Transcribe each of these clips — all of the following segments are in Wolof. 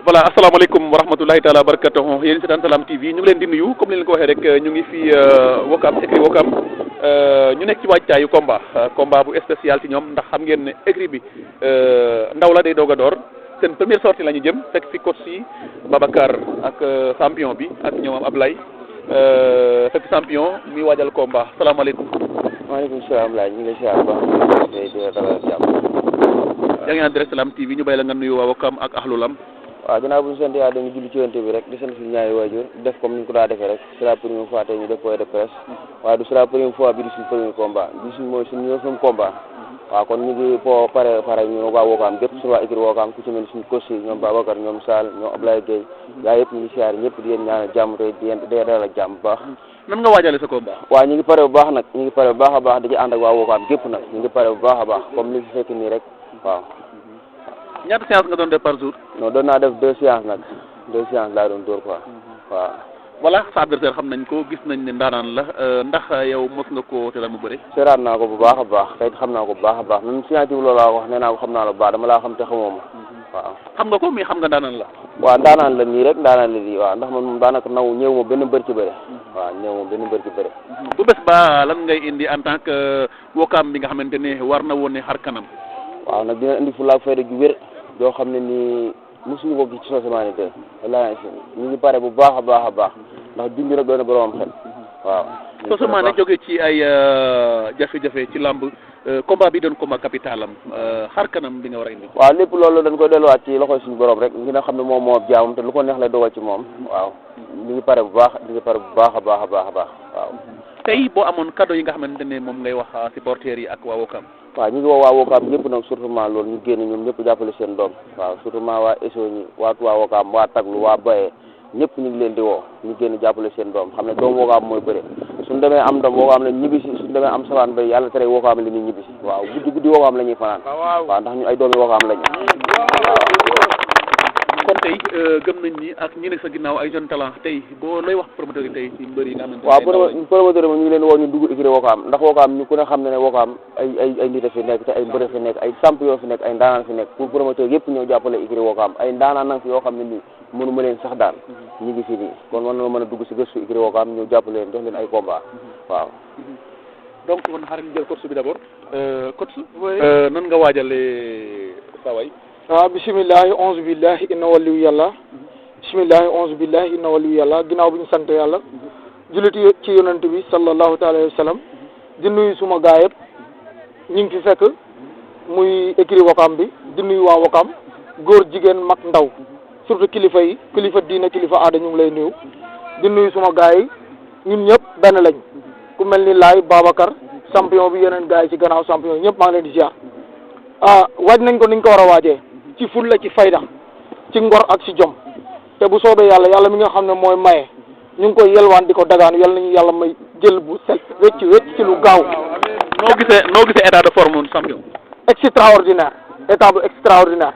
Voilà, asalaamaaleykum wa rahmatullahi taala wa barakatuh yéen seetaan Salam TV ñu ngi leen di nuyu comme leen ko waxee rek ñu ngi fii Ouakam écrit Ouakam ñu nekk ci wàccaayu combat bu spécial ci ñoom ndax xam ngeen ne écrit bi ndaw la day doog a door seen première sortie la ñu jëm fekk fi coach yi Babacar ak champion bi ak ñoom Ablaye fekk champion mi waajal combat salaamaaleykum. maaleykum salaam laaj ñu ngi lay siyaar bu baax di dalal jàmm. yaa ngi naan direct Salam TV ñu bàyyi la nga nuyu waa Ouakam ak Ahlu Lam. waaw ginnaaw bu ñu sant yàlla dañu julli ci yonent bi rek di sant suñu ñaari waajur def comme ni ñu ko daa defee rek c'est la première fois tey ñu def point de presse waaye du c'est la première fois bi di suñu premier combat bi suñu mooy suñu combat waaw kon ñu ngi pare ñu waa Ouakam bépp suñu waa équipe Ouakam ku ci mel suñu coach yi ñoom Babacar ñoom Sall ñoom Ablaye Gueye yaa yëpp ñu ngi siyaar ñëpp di leen ñaanal jàmm tey di dalal ak jàmm bu baax. nan nga waajale sa combat. waaw ñu ngi pare bu baax nag ñu ngi pare bu baax a baax di ci ànd ak waa Ouakam gépp nag ñu ngi pare bu baax a baax comme li fi fekk nii rek waaw. ñaata séance nga doon def par jour. non doon naa def 2 séances nag 2 séances laa doon dóor quoi waaw. voilà sa adversaire xam nañ ko gis nañ ne ndaanaan la ndax yow mos nga ko teelal mu bëri. seeraat naa ko bu baax a baax tey xam naa ko bu baax a baax même signature loolu laa wax nee naa ko xam naa la bu baax dama laa xam te xamoo ma waaw. xam nga ko mais xam nga ndaanaan la. waaw ndaanaan la nii rek ndaanaan la nii waaw ndax man moom daanaka ñëw ma benn mbër ci bëre. waaw ñëw ma benn mbër ci bëre. bu bés ba lan ngay indi en tant que Ouakam bi nga xamante ne war na woon ne xar kanam. waaw nag dina indi fulla ak fayda ju wér yoo xam ne nii mosuñu ko gis ci Socémane te wallaahi ñu ngi pare bu baax a baax a baax ndax junj rek doon na boromam xel waaw. Socémane jóge ci ay jafe-jafe ci làmb combat bi doon combat capital am xar kanam bi nga war a indi. waaw lépp loolu dañ koy delluwaat ci loxoy suñu borom rek nga xam ne moom moo jaamam te lu ko neex lay dogal ci moom waaw ñu ngi pare bu baax ñu ngi pare bu baax a baax a baax a baax waaw. tey boo amoon cadeau yi nga xamante ne moom ngay wax supporters yi ak waa Wakaam. waaw ñu ngi woo waa Wakaam ñëpp nag surtout loolu ñu génn ñoom ñëpp jàppale seen doom waaw surtout waa ESO ñi waa Wakaam waa Taglu waa Baye ñëpp ñu ngi leen di woo ñu génn jàppale seen doom xam ne doom Wakaam mooy bëre suñu demee am doom Wakaam la ñibbisi suñu demee am sabaan bay yàlla tere Wakaam la ñuy ñibbisi waaw guddi Wakaam la ñuy fanaan waaw ndax ñu ay doomi Wakaam lañu. kon tey gëm nañ ni ak ñi nekk sa ginnaaw ay jeune talent tey boo lay wax promoteur yi tey ci mbër yi nga xamante ne waaw promoteur yi ñu ngi leen woo ñu dugg écurie Wakaam ndax Wakaam ñu ku ne xam ne Wakaam ay nit a fi nekk te ay mbër fi nekk ay champion fi nekk ay ndaanaan fi nekk pour promoteur yëpp ñëw jàppale écurie Wakaam ay ndaanaan nag fi yoo xam ne nii mënu ma leen sax daan ñu ngi fi nii kon war na mën a dugg si gëstu écurie Wakaam ñëw jàppale leen jox leen ay combat waaw. donc kon xaaral ñu jël coach bi d'abord coach nan nga waajalee saa waay. waaw bisimilahi onze billahi inna waliyu yàlla bisimilahi onze billahi inna waliyu yàlla ginnaaw bi ñu sant yàlla jullit ci yonent bi sallallahu taala alayhi wa sallam di nuyu suma gaa yëpp ñu ngi fi fekk muy écurie Wakaam bi di nuyu waa Wakaam góor jigéen mag ndaw surtout kilifa yi kilifa diina kilifa aada ñu ngi lay nuyu di nuyu suma gaa yi ñun ñëpp benn lañ ku mel ni Laay Babacar champion bi yeneen gaa yi ci gannaaw champion ñëpp maa ngi leen di ziar waaj nañ ko niñ ko war a waajee ci fulla ci fayda ci ngor ak ci jom te bu soobee yàlla mi nga xam ne mooy maye ñu ngi koy yelwaan di ko dagaan yal nañu yàlla may jël bu set wecc ci lu gaaw. noo gisee état de forme champion. extraordinaire état bu extraordinaire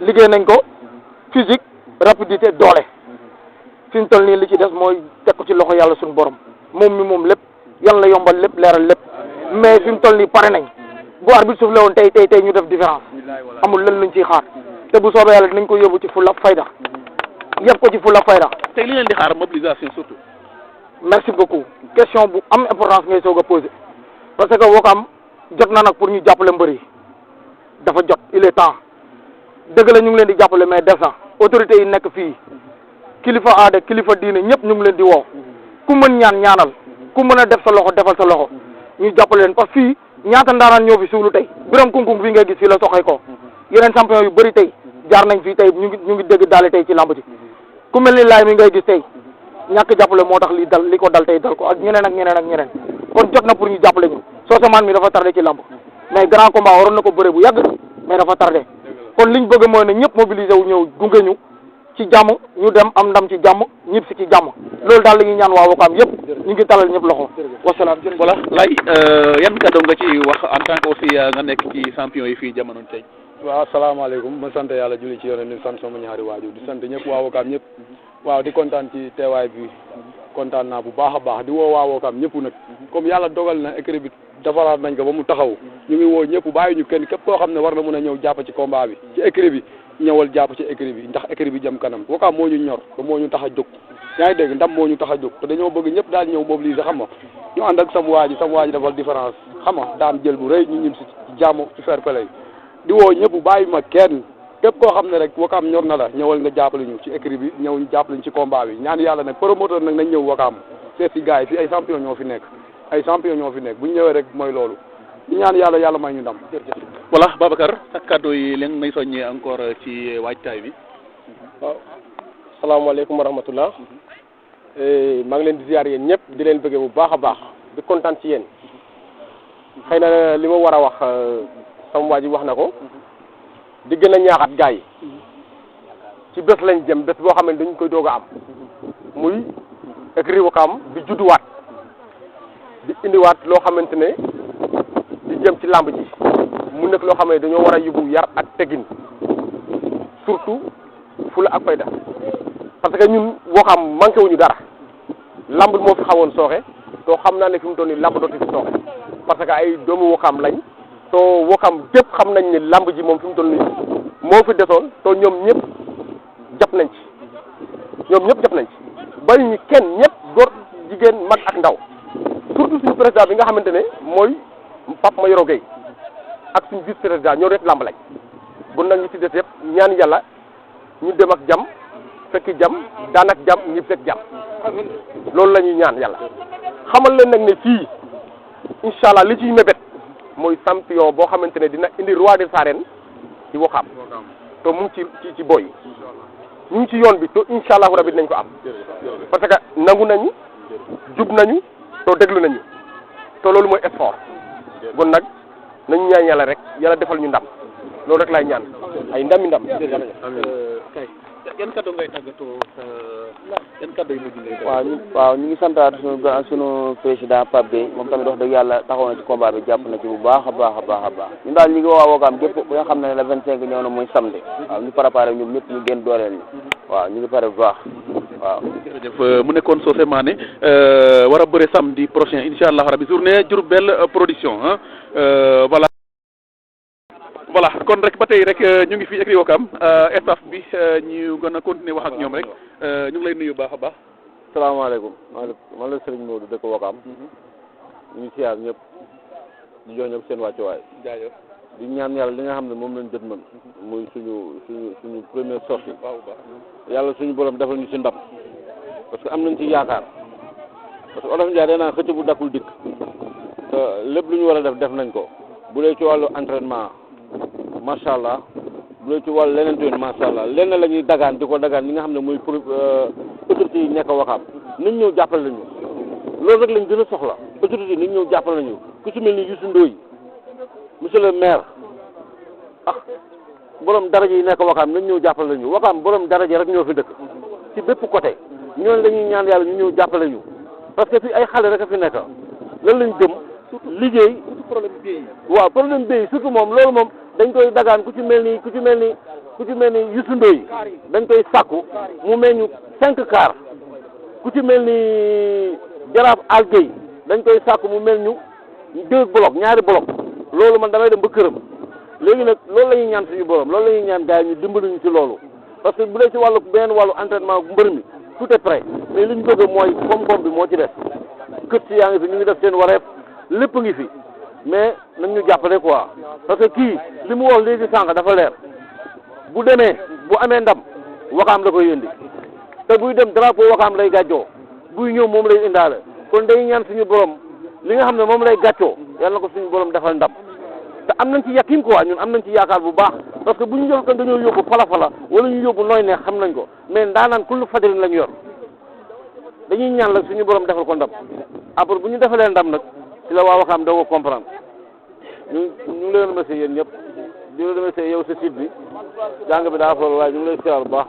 liggéey nañ ko physique rapidité doole fi mu toll nii li ci des mooy teg ko ci loxo yàlla suñu borom moom lépp yàlla la yombal lépp leeral lépp mais fi mu toll nii pare nañ. bu arbitre suuf la woon tey ñu def différence amul lan luñ ciy xaar te bu soobee yàlla dinañ ko yóbbu ci fulla fayda yëpp ko ci fulla fayda. tey li leen di xaar mobilisation surtout. merci beaucoup question bu am importance ngay soog a posé parce que Wakaam jot na nag pour ñu jàppale mbër yi dafa jot il est temps dëgg la ñu ngi leen di jàppale mais des na autorités yi nekk fii kilifa aada kilifa diine ñëpp ñu ngi leen di woo ku mën ñaanal ku mën a def sa loxo defal sa loxo ñu jàppale leen parce que fii. ñaata ndaanaan ñoo fi suulu tey biram kunkung fii ngay gis fii la soxee ko yeneen champion yu bëri tey jaar nañ fii tey ñu ngi dégg daale tey ci lamb ji ku mel ni Laay mi ngay gis tey ñàkk jàppale moo tax li ko dal tey dal ko ak ñeneen kon jot na pour ñu jàppale ñu Socéman mi dafa tardé ci lamb mais grand combat waroon na ko bëre bu yàgg mais dafa tardé kon liñ bëgg mooy ne ñëpp mobilisé wu ñëw gunge ñu ci jàmm ñu dem am ndam ci jàmm ñib si ci jàmm loolu daal la ñuy ñaan waa Wakaam yëpp ñu ngi talal ñëpp loxo wasalaam. voilà Laye yan kàddu nga ci wax en tant que aussi nga nekk ci champion yi fii jamono tey. waaw asalaamaaleykum ma sant yàlla julli ci yonent di sant sama ñaari waajur di sant ñëpp waa Wakaam ñëpp waaw di kontaan ci teewaay bi kontaan naa bu baax a baax di woo waa Wakaam ñëpp nag comme yàlla dogal na écurie bi defaraat nañ ko ba mu taxaw ñu ngi woo ñëpp bàyyi ñu kenn képp koo xam ne war na mën a ñëw jàpp ci combat bi ci écurie bi ñëwal jàpp ci écurie bi ndax écurie bi jëm kanam Wakaam moo ñu ñor te moo ñu tax a jóg yaa ngi dégg ndam moo ñu tax a jóg te dañoo bëgg ñëpp daal ñëw mobiliser xam nga ñu ànd ak sam waa ji defal différence xam nga daan jël bu rëy ñu ñim si jàmm ci fair play di woo ñëpp bàyyi ma kenn képp koo xam ne rek Wakaam ñor na la ñëwal nga jàppale ñu ci écurie bi ñëw ñu jàppale ñu ci combat bi ñaan yàlla nag promoteur nag nañ ñëw Wakaam seet si gars yi fii ay champion ñoo fi nekk bu ñu ñëwee rek mooy loolu ñu ñaan yàlla may ñu ndam. voilà Babacar sa kàddu yi leen may soññee encore ci waajtaay bi. waaw salaamaaleykum wa rahmatullah maa ngi leen di ziar yéen ñëpp di leen bëggee bu baax a baax di kontaan ci yéen xëy na li ma war a wax sama waa ji wax na ko di gën a ñaaxat gars yi ci bés lañ jëm bés boo xam ne dañ koy doog a am muy écurie Wakaam di judduwaat di indiwaat loo xamante ne di jëm ci làmb ji mu nekk loo xam ne dañoo war a yóbbu yar ak teggin surtout fula ak fayda parce que ñun Wakaam manqué wuñu dara lamb moo fi xawoon sooxe to xam naa ne fi mu toll nii lamb dootu fi sooxe parce que ay doomu Wakaam lañ to Wakaam gépp xam nañ ne lamb ji moom fi mu toll nii moo fi desoon to ñoom ñëpp jàpp nañ ci bari ñu kenn ñëpp góor jigéen mag ak ndaw surtout suñu président bi nga xamante ne mooy Pape Mayoro Gueye ak suñu vice président ñoo rek lamb lañ bu nag ñu ci des yëpp ñaan yàlla ñu dem ak jàmm fekki jàmm daan ak jàmm ñi fekk jàmm loolu la ñuy ñaan yàlla xamal leen nag ne fii incha allah li ciy mébét mooy champion boo xamante ne dina indi roi des arènes ci Wakaam te mu ngi ci boy ñu ngi ci yoon bi te incha allahu rabi dinañ ko am parce que nangu nañu jub nañu to déglu nañu te loolu mooy effort bon nag nañu ñaan yàlla rek yàlla defal ñu ndam loolu rek laay ñaan ay ndam. kay yan kaddu ngay tàggatoo yan kaddu yu mujj ngay waaw ñu ngi santaat sunu président Pape Gueye moom tamit wax dëgg yàlla taxaw na ci combat bi jàpp na ci bu baax a baax ñun daal ñu ngi waa Wakaam gépp nga xam ne la 25 ñëw na mooy samedi waaw ñu préparé ñoom ñëpp ñu gën dooleel ñu waaw ñu ngi pare bu baax waaw. jërëjëf mu nekkoon Socé Mané war a bëre samedi prochain incha allah rabi journée Diourbel production voilà kon rek ba tey rek ñu ngi fii écrit Wakaam staff bi ñu gën a continuer wax ak ñoom rek ñu ngi lay nuyu baax a baax. salaamaaleykum man la Serigne Modou dëkk Wakaam ñu ngi siyaar ñëpp di jox ñëpp seen wàccuwaay jaajëf di ñaan yàlla li nga xam ne moom lañ jët mën muy suñu première sortie yàlla suñu borom defal ñu si ndam parce que am nañ ci yaakaar parce que Olof Ndiaye day naan xëcc bu dakkul dikk te lépp lu ñu war a def nañ ko bu dee ci wàllu entraînement macha allah bu dee ci wàllu leneen tamit macha allah lenn la ñuy dagaan di ko dagaan ñi nga xam ne muy autorités yi nekk Wakaam nañ ñëw jàppale nañu loolu rek lañ gën a soxla autorités yi nañ ñëw jàppale nañu ku ci mel ni Youssou Ndoye monsieur le maire borom daraja yi nekk Wakaam nañ ñëw jàppale nañu Wakaam borom daraja rek ñoo fi dëkk ci bépp côté ñooñu la ñuy ñaan yàlla ñu ñëw jàppale ñu parce que fi ay xale rek a fi nekk lan lañ gëm liggéey waaw problème bi surtout moom loolu moom dañ koy dagaan ku ci mel ni Youssou Ndoye dañ koy sàkku mu mel ñu 5 car ku ci mel ni Jaraaf Algueye dañ koy sàkku mu mel ñu 2 bloc ñaari bloc loolu man damay dem ba këram léegi nag loolu la ñuy ñaan suñu borom loolu la ñuy ñaan gars yi ñu dimbali ñu ci loolu parce que bu dee ci wàllu wàllu entraînement mbër mi tout est prêt mais li ñu bëgg mooy koom-koom bi moo ci des kët si yaa ngi fi ñu ngi def seen wareef lépp ngi fi mais nañ ñu jàppale quoi parce que kii li mu wax léegi sànq dafa leer bu demee bu amee ndam Wakaam la koy indi te buy dem drapeau Wakaam lay gàccoo buy ñëw moom lay indaale kon day ñaan suñu borom li nga xam ne moom lay gàccoo yàlla na ko suñu borom defal ndam te am nañ ci yakin quoi ñun am nañ ci yaakaar bu baax parce que bu ñu jox kon dañoo yóbbu fala wala ñu yóbbu nooy neex xam nañ ko mais ndaanaan kullu fajrin lañu yor dañuy ñaan la suñu borom defal ko ndam après bu ñu defalee ndam nag ci la waa Wakaam doo ko comprendre ñu ngi leen remercier yéen ñëpp di leen remercier yow sa site bi jàng bi daa fool waaye ñu ngi lay siyaar bu baax